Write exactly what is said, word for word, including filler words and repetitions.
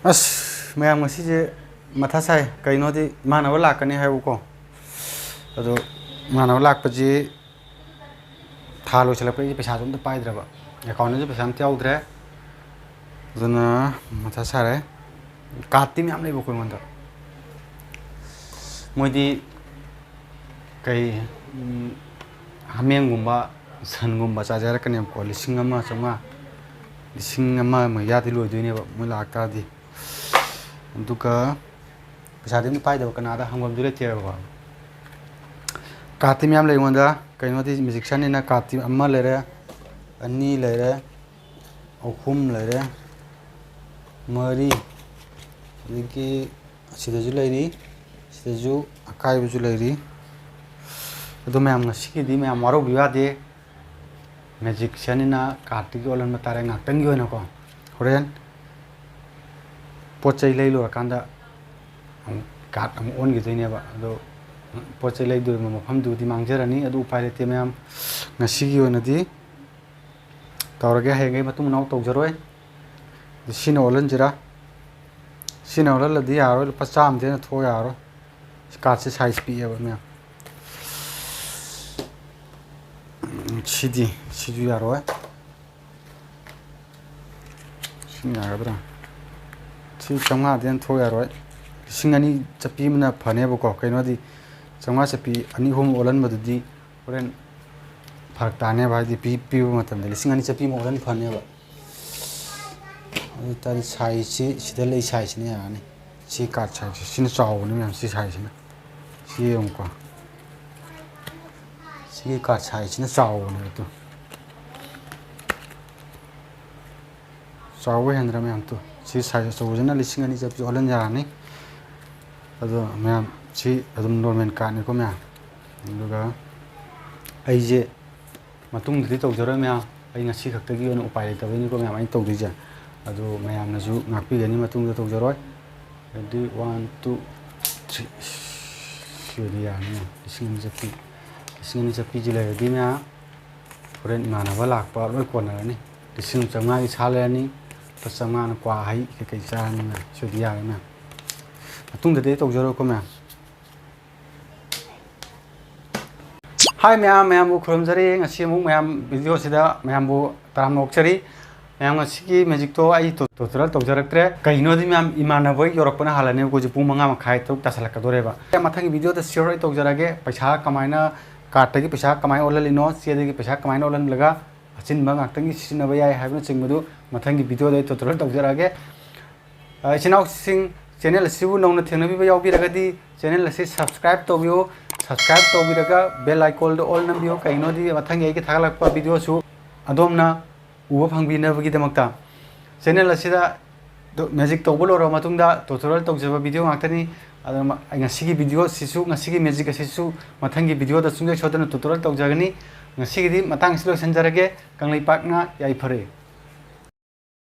ꯑꯁ, ꯃꯌꯥꯝ ꯉꯁꯤꯁꯦ ꯃꯊꯥ ꯁꯥꯏ꯫ ꯀꯩꯅꯣꯗꯤ ꯏꯃꯥꯟꯅꯕ ꯂꯥꯛꯀꯅꯤ ꯍꯥꯏꯕꯀꯣ꯫ ꯑꯗꯣ ꯏꯃꯥꯟꯅꯕ ꯂꯥꯛꯄꯁꯤ ꯊꯥ ꯂꯣꯏꯁꯤꯜꯂꯛꯄ, ꯑꯩꯁꯦ ꯄꯩꯁꯥꯁꯨ ꯑꯝꯇ ꯄꯥꯏꯗ꯭ꯔꯕ, ꯑꯦꯀꯥꯎꯟꯗꯁꯨ ꯄꯩꯁꯥ ꯑꯝꯇ ꯌꯥꯎꯗ꯭ꯔꯦ꯫ ꯑꯗꯨꯅ ꯃꯊꯥ ꯁꯥꯔꯦ꯫ ꯀꯥꯔꯠꯇꯤ ꯃꯌꯥꯝ ꯂꯩꯕꯀꯣ ꯑꯩꯉꯣꯟꯗ꯫ ꯃꯣꯏꯗꯤ ꯀꯩ, ꯎꯝ, ꯍꯥꯃꯦꯡꯒꯨꯝꯕ, ꯁꯟꯒꯨꯝꯕ ꯆꯥꯖꯦ ꯍꯥꯏꯔꯛꯀꯅꯦꯕꯀꯣ꯫ ꯂꯤꯁꯤꯡ ꯑꯃ ꯆꯥꯝꯃꯉꯥ, ꯂꯤꯁꯤꯡ ꯑꯃ ꯃꯌꯥꯗꯤ ꯂꯣꯏꯗꯣꯏꯅꯦꯕ ꯃꯣꯏ ꯂꯥꯛꯇꯥꯔꯗꯤ꯫ ꯑꯗꯨꯒ ꯄꯩꯁꯥꯗꯤ ꯑꯝꯇ ꯄꯥꯏꯗꯕ, ꯀꯅꯥꯗ ꯍꯪꯐꯝꯁꯨ ꯂꯩꯇꯦꯕꯀꯣ꯫ ꯀꯥꯔꯠꯇꯤ ꯃꯌꯥꯝ ꯂꯩ ꯑꯩꯉꯣꯟꯗ꯫ ꯀꯩꯅꯣꯗꯤ ꯃꯦꯖꯤꯛꯁꯤꯌꯥꯟꯅꯤꯅ ꯀꯥꯔꯠꯇꯤ ꯑꯃ ꯂꯩꯔꯦ, ꯑꯅꯤ ꯂꯩꯔꯦ, ꯑꯍꯨꯝ ꯂꯩꯔꯦ, ꯃꯔꯤ, ꯑꯗꯒꯤ ꯑꯁꯤꯗꯁꯨ ꯂꯩꯔꯤ, ꯁꯤꯗꯁꯨ ꯑꯀꯥꯏꯕꯁꯨ ꯂꯩꯔꯤ꯫ ꯑꯗꯣ ꯃꯌꯥꯝ, ꯉꯁꯤꯒꯤꯗꯤ ꯃꯌꯥꯝ ꯋꯥꯔꯧꯕꯤꯕ ꯌꯥꯗꯦ꯫ ꯃꯦꯖꯤꯛꯁꯤꯌꯥꯟꯅꯤꯅ ꯀꯥꯔꯠꯇꯒꯤ ꯑꯣꯜꯍꯟꯕ ꯇꯥꯔꯦ ꯉꯥꯛꯇꯪꯒꯤ ꯑꯣꯏꯅꯀꯣ꯫ ꯍꯣꯔꯦꯟ ꯄꯣꯠ ꯆꯩ ꯂꯩ ꯂꯣꯏꯔꯀꯥꯟꯗ ꯑꯃꯨꯛ ꯀꯥꯔꯠ ꯑꯃꯨꯛ ꯑꯣꯟꯈꯤꯗꯣꯏꯅꯦꯕ꯫ ꯑꯗꯣ ꯄꯣꯠ ꯆꯩ ꯂꯩꯗꯣꯔꯤꯕ ꯃꯐꯝꯗꯨꯗꯤ ꯃꯥꯡꯖꯔꯅꯤ꯫ ꯑꯗꯨ ꯎꯄꯥꯏ ꯂꯩꯇꯦ ꯃꯌꯥꯝ, ꯉꯁꯤꯒꯤ ꯑꯣꯏꯅꯗꯤ ꯇꯧꯔꯒꯦ꯫ ꯍꯌꯦꯡꯈꯩ ꯃꯇꯨꯡ ꯃꯅꯥꯎ ꯇꯧꯖꯔꯣꯏ꯫ ꯑꯗꯨ ꯁꯤꯅ ꯑꯣꯜꯍꯟꯁꯤꯔꯥ? ꯁꯤꯅ ꯑꯣꯜꯍꯜꯂꯗꯤ ꯌꯥꯔꯣꯏ, ꯂꯨꯄꯥ ꯆꯥꯝꯃꯗꯤ ꯍꯦꯟꯅ ꯊꯣꯛꯑ ꯌꯥꯔꯣꯏ꯫ ꯀꯥꯔꯠꯁꯦ ꯁꯥꯏꯖ ꯄꯤꯛꯑꯦꯕ ꯃꯌꯥꯝ꯫ ꯎꯝ, ꯁꯤꯗꯤ, ꯁꯤꯁꯨ ꯌꯥꯔꯣꯏ꯫ ꯁꯤ ꯌꯥꯒꯗ꯭ꯔꯥ? ꯁꯤ ꯆꯥꯝꯃꯉꯥꯗꯤ ꯍꯦꯟꯅ ꯊꯣꯛ ꯌꯥꯔꯣꯏ꯫ ꯂꯤꯁꯤꯡ ꯑꯅꯤ ꯆꯠꯄꯤ ꯑꯃꯅ ꯐꯅꯦꯕꯀꯣ꯫ ꯀꯩꯅꯣꯗꯤ ꯆꯥꯝꯃꯉꯥ ꯆꯠꯄꯤ ꯑꯅꯤ ꯑꯍꯨꯝ ꯑꯣꯜꯍꯟꯕꯗꯨꯗꯤ ꯍꯣꯔꯦꯟ ꯐꯔꯛ ꯇꯥꯅꯦꯕ, ꯍꯥꯏꯗꯤ ꯄꯤ-, ꯄꯤꯕ ꯃꯇꯝꯗ ꯂꯤꯁꯤꯡ ꯑꯅꯤ ꯆꯠꯄꯤ ꯑꯃ ꯑꯣꯜꯍꯟ ꯐꯅꯦꯕ꯫ ꯑꯗꯨ ꯑꯣꯏꯇꯥꯔꯗꯤ ꯁꯥꯏꯖꯁꯤ ꯁꯤꯗ ꯂꯩ ꯁꯥꯏꯖꯁꯤꯅ ꯌꯥꯔꯅꯤ꯫ ꯁꯤ ꯀꯥꯔꯠ ꯁꯥꯏꯖꯁꯦ ꯁꯤꯅ ꯆꯥꯎꯕꯅꯤ ꯃꯌꯥꯝ, ꯁꯤ ꯁꯥꯏꯖꯁꯤꯅ꯫ ꯁꯤ ꯌꯦꯡꯉꯨꯀꯣ꯫ ꯁꯤꯒꯤ ꯀꯥꯔꯠ ꯁꯥꯏꯖꯁꯤꯅ ꯆꯥꯎꯕꯅꯦ ꯑꯗꯨ꯫ ꯆꯥꯎꯕ ꯍꯦꯟꯗ꯭ꯔꯥ ꯃꯌꯥꯝ? ꯇꯨ, ꯁꯤ ꯁꯥꯏꯖ ꯑꯆꯧꯕꯁꯤꯅ ꯂꯤꯁꯤꯡ ꯑꯅꯤ ꯆꯠꯄꯤ ꯑꯣꯜꯍꯟ ꯌꯥꯔꯅꯤ꯫ ꯑꯗꯣ ꯃꯌꯥꯝ, ꯁꯤ ꯑꯗꯨꯝ ꯅꯣꯔꯃꯦꯜ ꯀꯥꯔꯠꯅꯤꯀꯣ ꯃꯌꯥꯝ꯫ ꯑꯗꯨꯒ ꯑꯩꯁꯦ ꯃꯇꯨꯡꯗꯗꯤ ꯇꯧꯖꯔꯣꯏ ꯃꯌꯥꯝ, ꯑꯩ ꯉꯁꯤ ꯈꯛꯇꯒꯤ ꯑꯣꯏꯅ ꯎꯄꯥꯏ ꯂꯩꯇꯕꯩꯅꯤꯀꯣ ꯃꯌꯥꯝ ꯑꯩꯅ ꯇꯧꯗꯣꯏꯁꯦ꯫ ꯑꯗꯨ ꯃꯌꯥꯝꯅꯁꯨ ꯉꯥꯛꯄꯤꯒꯅꯤ, ꯃꯇꯨꯡꯗ ꯇꯧꯖꯔꯣꯏ꯫ ꯑꯗꯨꯗꯤ ꯋꯥꯟ, ꯇꯨ, ꯊ꯭ꯔꯤ꯫ ꯁꯤ ꯑꯣꯏꯗꯤ ꯌꯥꯔꯅꯤ ꯃꯌꯥꯝ꯫ ꯂꯤꯁꯤꯡ ꯑꯅꯤ ꯆꯠꯄꯤ, ꯂꯤꯁꯤꯡ ꯑꯅꯤ ꯆꯠꯄꯤꯁꯤ ꯂꯩꯔꯗꯤ ꯃꯌꯥꯝ, ꯍꯣꯔꯦꯟ ꯏꯃꯥꯟꯅꯕ ꯂꯥꯛꯄ ꯂꯣꯏ ꯀꯣꯟꯅꯔꯅꯤ꯫ ꯂꯤꯁꯤꯡ ꯆꯥꯝꯃꯉꯥꯒꯤ ꯁꯥ ꯂꯩꯔꯅꯤ, ꯂꯨꯄꯥ ꯆꯥꯝꯃꯉꯥꯅ ꯀ꯭ꯋꯥ ꯍꯩ ꯀꯩꯀꯩ ꯆꯥꯔꯅꯤ ꯃꯌꯥꯝ꯫ ꯁꯤꯗꯤ ꯌꯥꯔꯦ ꯃꯌꯥꯝ꯫ ꯃꯇꯨꯡꯗꯗꯤ ꯑꯩ ꯇꯧꯖꯔꯣꯏꯀꯣ ꯃꯌꯥꯝ꯫ ꯍꯥꯏ ꯃꯌꯥꯝ, ꯃꯌꯥꯝꯕꯨ ꯈꯨꯔꯨꯝꯖꯔꯤ꯫ ꯉꯁꯤ ꯑꯃꯨꯛ ꯃꯌꯥꯝ video ꯁꯤꯗ ꯃꯌꯥꯝꯕꯨ ꯇꯔꯥꯝꯅ ꯑꯣꯛꯆꯔꯤ꯫ ꯃꯌꯥꯝ ꯉꯁꯤꯒꯤ magic ꯇꯣ ꯑꯩ ꯇꯨ-, tutorial ꯇꯧꯖꯔꯛꯇ꯭ꯔꯦ꯫ ꯀꯩꯒꯤꯅꯣꯗꯤ ꯃꯌꯥꯝ ꯏꯃꯥꯟꯅꯕ ꯍꯣꯏ ꯌꯧꯔꯛꯄꯅ ꯍꯥꯜꯂꯅꯤ꯫ ꯍꯧꯖꯤꯛ ꯄꯨꯡ ꯃꯉꯥ ꯃꯈꯥꯏ, ꯇꯔꯨꯛ ꯇꯥꯁꯜꯂꯛꯀꯗꯣꯔꯦꯕ꯫ ꯃꯊꯪꯒꯤ video ꯗ sure ꯑꯩ ꯇꯧꯖꯔꯛꯑꯒꯦ꯫ ꯄꯩꯁꯥ ꯀꯃꯥꯏꯅ, card ꯇꯒꯤ ꯄꯩꯁꯥ ꯀꯃꯥꯏꯅ ꯑꯣꯜꯍꯜꯂꯤꯅꯣ, ꯆꯦꯗꯒꯤ ꯄꯩꯁꯥ ꯀꯃꯥꯏꯅ ꯑꯣꯜꯍꯜꯂꯒ ꯑꯆꯤꯟꯕ ꯉꯥꯛꯇꯪꯒꯤ ꯁꯤꯖꯤꯟꯅꯕ ꯌꯥꯏ ꯍꯥꯏꯕꯅꯆꯤꯡꯕꯗꯨ ꯃꯊꯪꯒꯤ video ꯗ ꯑꯩ tutorial ꯇꯧꯖꯔꯛꯑꯒꯦ꯫ ꯑ, ꯏꯆꯤꯟ ꯏꯅꯥꯎꯁꯤꯡ, channel ꯑꯁꯤꯕꯨ ꯅꯧꯅ ꯊꯦꯡꯅꯕꯤꯕ ꯌꯥꯎꯕꯤꯔꯒꯗꯤ channel ꯑꯁꯤ subscribe ꯇꯧꯕꯤꯌꯨ꯫ Subscribe ꯇꯧꯕꯤꯔꯒ bell icon ꯗ all ꯅꯝꯕꯤꯌꯨ꯫ ꯀꯩꯒꯤꯅꯣꯗꯤ ꯃꯊꯪꯒꯤ ꯑꯩꯒꯤ ꯊꯥꯒꯠꯂꯛꯄ video ꯁꯨ ꯑꯗꯣꯝꯅ ꯎꯕ ꯐꯪꯕꯤꯅꯕꯒꯤꯗꯃꯛꯇ꯫ Channel ꯑꯁꯤꯗ ꯗꯣ-, magic ꯇꯧꯕ ꯂꯣꯏꯔꯕ ꯃꯇꯨꯡꯗ tutorial ꯇꯧꯖꯕ video ꯉꯥꯛꯇꯅꯤ꯫ ꯑꯗꯨꯅ ꯃ-, ꯉꯁꯤꯒꯤ video ꯑꯁꯤꯁꯨ, ꯉꯁꯤꯒꯤ magic ꯑꯁꯤꯁꯨ ꯃꯊꯪꯒꯤ video ꯗ ꯁꯨꯡꯁꯣꯏ ꯁꯣꯏꯗꯅ tutorial ꯇꯧꯖꯒꯅꯤ꯫ ꯉꯁꯤꯒꯤꯗꯤ ꯃꯇꯥꯡ ꯑꯁꯤ ꯂꯣꯏꯁꯤꯟꯖꯔꯒꯦ꯫ ꯀꯪꯂꯩꯄꯥꯛꯅ ꯌꯥꯏꯐꯔꯦ꯫